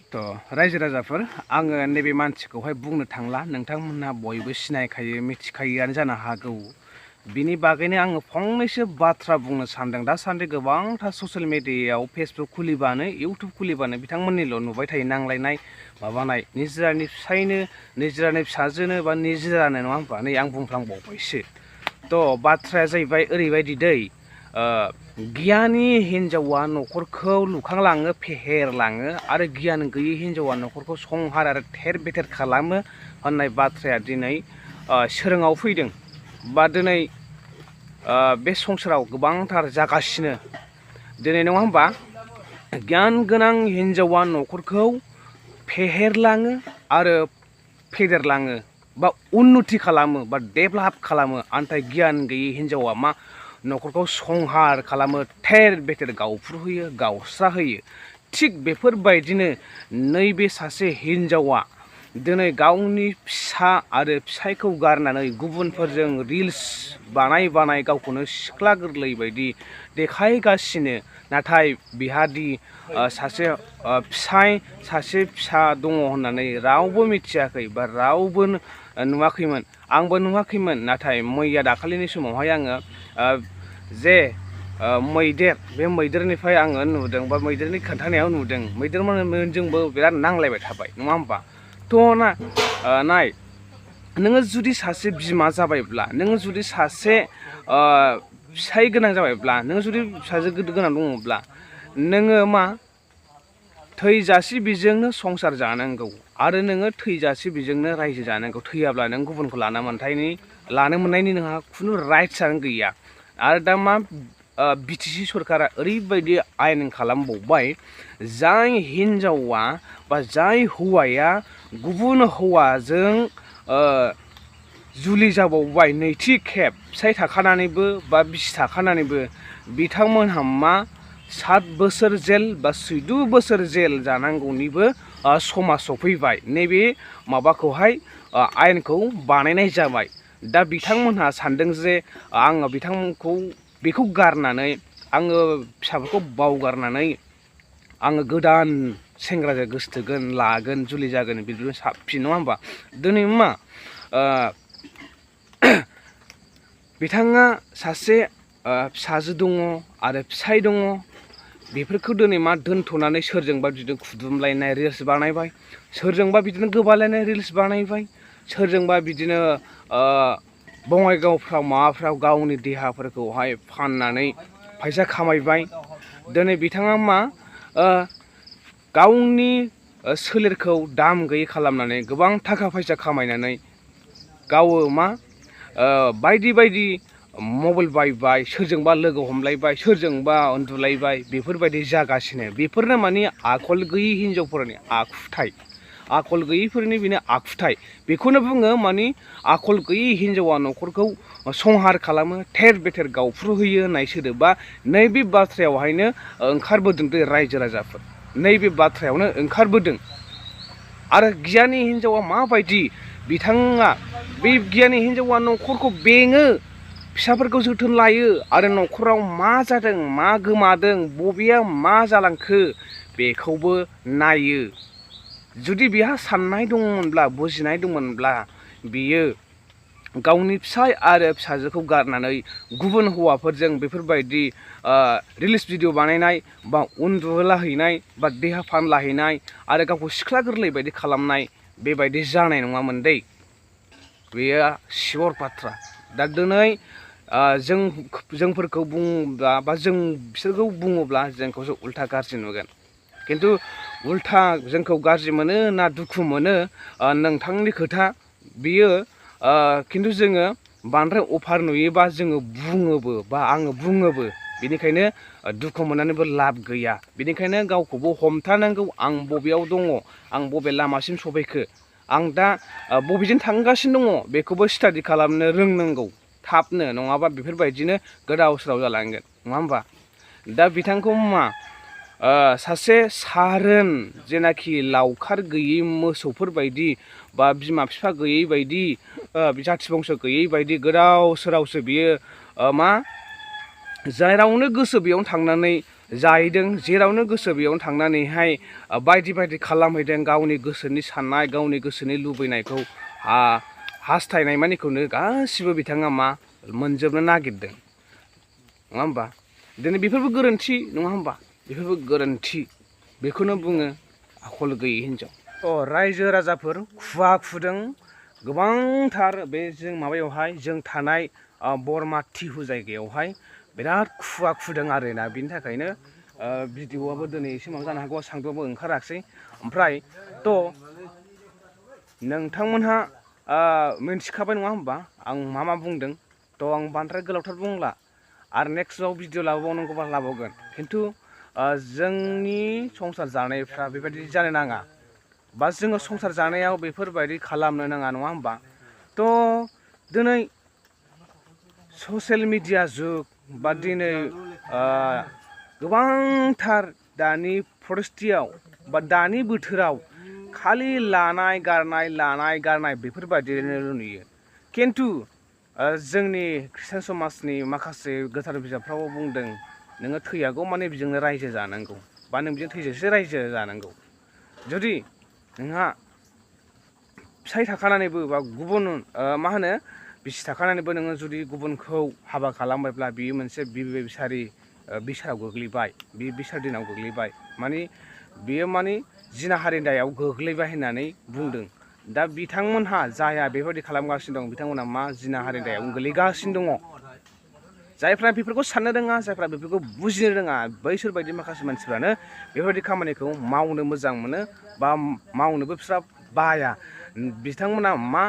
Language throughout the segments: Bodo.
रायजो राजाफोर आङो नैबे मानसिखौहाय बुंनो थांला नोंथांमोनहा बयबो सिनायखायो मिथिखायोआनो जानो हागौ बिनि बागैनो आङो फंनैसो बाथ्रा बुंनो सानदों दासान्दि गोबांथार ससियेल मिडियायाव फेसबुक खुलिबानो इउटुब खुलिबानो बिथांमोननिल' नुबाय थायो नांलायनाय माबानाय निजिरानि फिसायनो निजिरानि फिसाजोनो बा निजिरानो नङा होमबा नै आं बुंफ्लांबावबायसो बाथ्राया जाहैबाय ओरैबायदि दै गियानि हिन्जावा न'खरखौ लुखांलाङो फेहेरलाङो आरो गियान गैयै हिन्जावा न'खरखौ संहार आरो थेर बेथेर खालामो होननाय बाथ्राया दिनै सोराङाव फैदों बा दिनै बे संसाराव गोबांथार जागासिनो दिनै नङा होमबा गियान गोनां हिन्जावा न'खरखौ फेहेरलाङो आरो फेदेरलाङो बा उन्नति खालामो बा डेभेलप खालामो नाथाय गियान गैयै हिन्जावा मा न'खरखौ संहार खालामो थेर बेथेर गावफ्रुहोयो गावस्रा होयो थिग बेफोरबायदिनो नैबे सासे हिन्जावा दिनै गावनि फिसा आरो फिसायखौ गारनानै गुबुनफोरजों रिल्स बानाय गावखौनो सिख्ला गोरलै बायदि देखायगासिनो नाथाय बिहादि सासे फिसाय सासे फिसा दङ होननानै रावबो मिथियाखै बा रावबो नुवाखैमोन आंबो नुवाखैमोन नाथाय मैया दाखालिनि समावहाय आङो जे मैदेर बे मैदेरनिफ्राय आङो नुदों बा मैदेरनि खोन्थानायाव नुदों मैदेरमोनजोंबो बिराद नांलायबाय थाबाय नङा होमबा नाय नोङो जुदि सासे बिमा जाबायब्ला नोङो जुदि सासे फिसाय गोनां जाबायब्ला नोङो जुदि फिसाजो गोनां दङब्ला नोङो मा थैजासे बेजोंनो संसार जानांगौ आरो नोङो थैजासे बेजोंनो रायजो जानांगौ थैयाब्ला नों गुबुनखौ लानो मोननायनि नोंहा खुनु राइट्सआनो गैया आरो दा मा बिटिसि सरकारा ओरैबायदि आयेन खालामबावबाय जाय हिन्जावा बा जाय हौवाया गुबुन हौवाजों जुलि जाबावबाय नैथि खेब फिसाय थाखानानैबो बा बिसि थाखानानैबो बिथांमोनहा मा 7 बोसोर जेल बा 14 बोसोर जेल जानांगौनिबो समा सफैबाय नैबे माबाखौहाय आयेनखौ बानायनाय जाबाय दा बिथांमोनहा सानदों जे आङो बिथांमोनखौ बेखौ गारनानै आङो फिसाफोरखौ बावगारनानै आङो गोदान सेंग्राजों गोसथोगोन लागोन जुलि जागोन बिदिनो साबसिन नङा होमबा दिनै मा बिथाङा सासे फिसाजो दङ आरो फिसाय दङ बेफोरखौ दिनै मा दोनथ'नानै सोरजोंबा बिदिनो खुदुमलायनाय रिल्स बानायबाय सोरजोंबा बिदिनो गोबालायनाय रिल्स बानायबाय सोरजोंबा बिदिनो बङाइगावफ्राव माबाफ्राव गावनि देहाफोरखौहाय फाननानै फैसा खामायबाय दिनै बिथाङा मा गावनि सोलेरखौ दाम गैयै खालामनानै गोबां थाखा फैसा खामायनानै गावो मा बायदि मबाइल बायबाय सोरजोंबा लोगो हमलायबाय सोरजोंबा उन्दुलायबाय बेफोरबायदि जागासिनो बेफोरनो माने आखल गैयै हिन्जावफोरनि आखल गैयैफोरनि बेनो आखुथाय बेखौनो बुङो माने आखल गैयै हिन्जावा न'खरखौ संहार खालामो थेर बेथेर गावफ्रुहोयो होननाय सोदोबा नैबे बाथ्रायावहायनो ओंखारबोदों दे रायजो राजाफोर नैबे बाथ्रायावनो ओंखारबोदों आरो गियानि हिन्जावा माबायदि बिथाङा बे गियानि हिन्जावा न'खरखौ बेङो फिसाफोरखौ जोथोन लायो आरो न'खराव मा जादों मा गोमादों बबेया मा जालांखो बेखौबो नायो जुदि बिहा साननाय दंमोनब्ला बुजिनाय दंमोनब्ला बियो गावनि फिसाय आरो फिसाजोखौ गारनानै गुबुन हौवाफोरजों बेफोरबायदि रिल्स भिडिअ बानायनाय बा उन्दुलाहैनाय बा देहा फानलाहैनाय आरो गावखौ सिख्ला गोरलै बायदि खालामनाय बेबायदि जानाय नङामोन दै बेयो सियर बाथ्रा दा दिनै जोंफोरखौ बुङोब्ला बा जों बिसोरखौ बुङोब्ला जोंखौसो उल्था गाज्रि नुगोन खिन्थु उल्था जोंखौ गाज्रि मोनो ना दुखु मोनो नोंथांनि खोथा बियो खिन्थु जोङो बांद्राय अफार नुयोबा जोङो बुङोबो बा आङो बुङोबो बेनिखायनो दुखु मोननानैबो लाब गैया बेनिखायनो गावखौबो हमथानांगौ आं बबेयाव दङ आं बबे लामासिम सफैखो आं दा बबेजों थांगासिनो दङ बेखौबो स्टाडि खालामनो रोंनांगौ थाबनो नङाबा बेफोरबायदिनो गोदाव सोराव जालांगोन नङा होमबा दा बिथांखौ मा सासे सारोन जेनाखि लावखार गैयै मोसौफोर बायदि बा बिमा बिफा गैयै बायदि जाथि बंस गैयै बायदि गोदाव सोरावसो बियो मा जेरावनो गोसो बेयावनो थांनानै जाहैदों जेरावनो गोसो बेयावनो थांनानैहाय बायदि बायदि खालामहैदों गावनि गोसोनि साननाय गावनि गोसोनि लुबैनायखौ हास्थायनाय मानिखौनो गासिबो बिथाङा मा मोनजोबनो नागिरदों नङा होमबा दिनै बेफोरबो गोरोन्थि नङा होमबा बेफोरबो गोरोन्थि बेखौनो बुङो आखल गैयै हिनजाव रायजो राजाफोर खुवा खुदों गोबांथार बे जों माबायावहाय जों थानाय बरमा टिहु जायगायावहाय बिराद खुवा खुदों आरोना बिनि थाखायनो भिडिअ'आबो दिनै एसे माबा जानो हागौ सानदुंआबो ओंखाराखिसै ओमफ्राय नोंथांमोनहा मिन्थिखाबाय नङा होमबा आं मा बुंदों आं बांद्राय गोलावथार बुंला आरो नेक्स्टआव भिडिअ लाबावनांगौबा लाबावगोन खिन्थु जोंनि संसार जानायफ्रा बेबायदि जानो नाङा बा जोङो संसार जानायाव बेफोरबायदि खालामनो नाङा नङा होमबा दिनै ससियेल मिडिया जुग बा दिनै गोबांथार दानि परिस्थितियाव बा दानि बोथोराव खालि लानाय गारनाय बेफोरबायदिनो नुयो खिन्थु जोंनि ख्रिस्टान समाजनि माखासे गोथार बिजाबफ्राव बुंदों नोङो थैयागौ माने बेजोंनो रायजो जानांगौ बा नों बेजों थैजासे रायजो जानांगौ जुदि नोंहा फिसाय थाखानानैबो बा गुबुन मा होनो बिसि थाखानानैबो नोङो जुदि गुबुनखौ हाबा खालामबायब्ला बियो मोनसे बिसाराव गोग्लैबाय बे बिसार दिनाव गोग्लैबाय माने बियो माने जिनाहारि दायाव गोग्लैबाय होननानै बुंदों दा बिथांमोनहा जायहा बेबायदि खालामगासिनो दं बिथांमोनहा मा जिनाहारि दायाव गोग्लैगासिनो दङ जायफ्रा बेफोरखौ साननो रोङा जायफ्रा बेफोरखौ बुजिनो रोङा बैसोर बायदि माखासे मानसिफ्रानो बेफोरबायदि खामानिखौ मावनो मोजां मोनो बा मावनोबो बिस्रा बाया बिथांमोना मा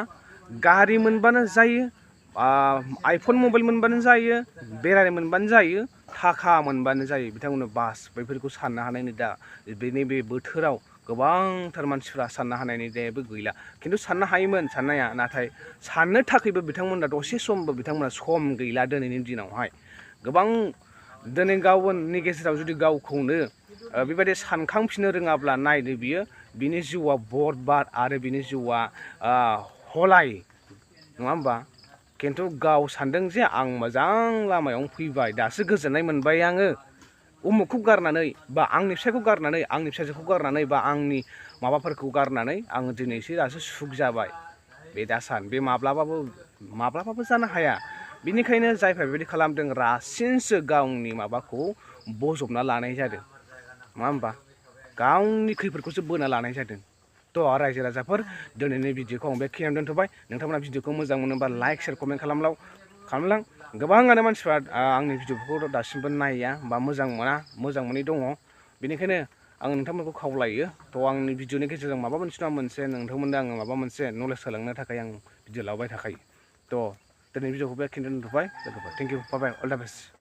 गारि मोनबानो जायो आइफन मबाइल मोनबानो जायो बेरायनो मोनबानो जायो थाखा मोनबानो जायो बिथांमोना बास बैफोरखौ साननो हानायनि दा बेनि बे बोथोराव गोबांथार मानसिफ्रा साननो हानायनि जेबो गैला खिन्थु साननो हायोमोन साननाया नाथाय साननो थाखायबो बिथांमोना दसे समबो बिथांमोना सम गैला दिनैनि दिनावहाय गोबां दिनै गावनि गेजेराव जुदि गावखौनो बेबायदि सानखांफिननो रोङाब्ला नायदो बिनि जिउआ बरबाद आरो बिनि जिउआ हलाय नङा होमबा खिन्थु गाव सानदों जे आं मोजां लामायावनो फैबाय दासो गोजोननाय मोनबाय आङो उमुखखौ गारनानै बा आंनि फिसायखौ गारनानै आंनि फिसाजोखौ गारनानै बा आंनि माबाफोरखौ गारनानै आङो दिनैसो दासो सुख जाबाय बे दा सान बे माब्लाबाबो जानो हाया बिनिखायनो जायफ्रा बेबायदि खालामदों रासिनसो गावनि माबाखौ बजबना लानाय जादों नङा होमबा गावनि खैफोदखौसो बोना लानाय जादों रायजो राजाफोर दिनैनि भिडिअखौ आं बेखिनियावनो दोनथ'बाय नोंथांमोना भिडिअखौ मोजां मोनोबा लाइक शेयार कमेन्ट खालामलां गोबाङानो मानसिफ्रा आंनि भिडिअफोरखौ दासिमबो नाया बा मोजां मोनै दङ बेनिखायनो आं नोंथांमोनखौ खावलायो आंनि भिडिअनि गेजेरजों माबा मोनसे नङा मोनसे नोंथांमोननो आङो माबा मोनसे नलेज होलांनो थाखाय आं भिडिअ लाबाय थाखायो दिनै भिडिअखौ बेखिनियावनो दोनथ'बाय थेंक इउ बाय बाय अल दा बेस्ट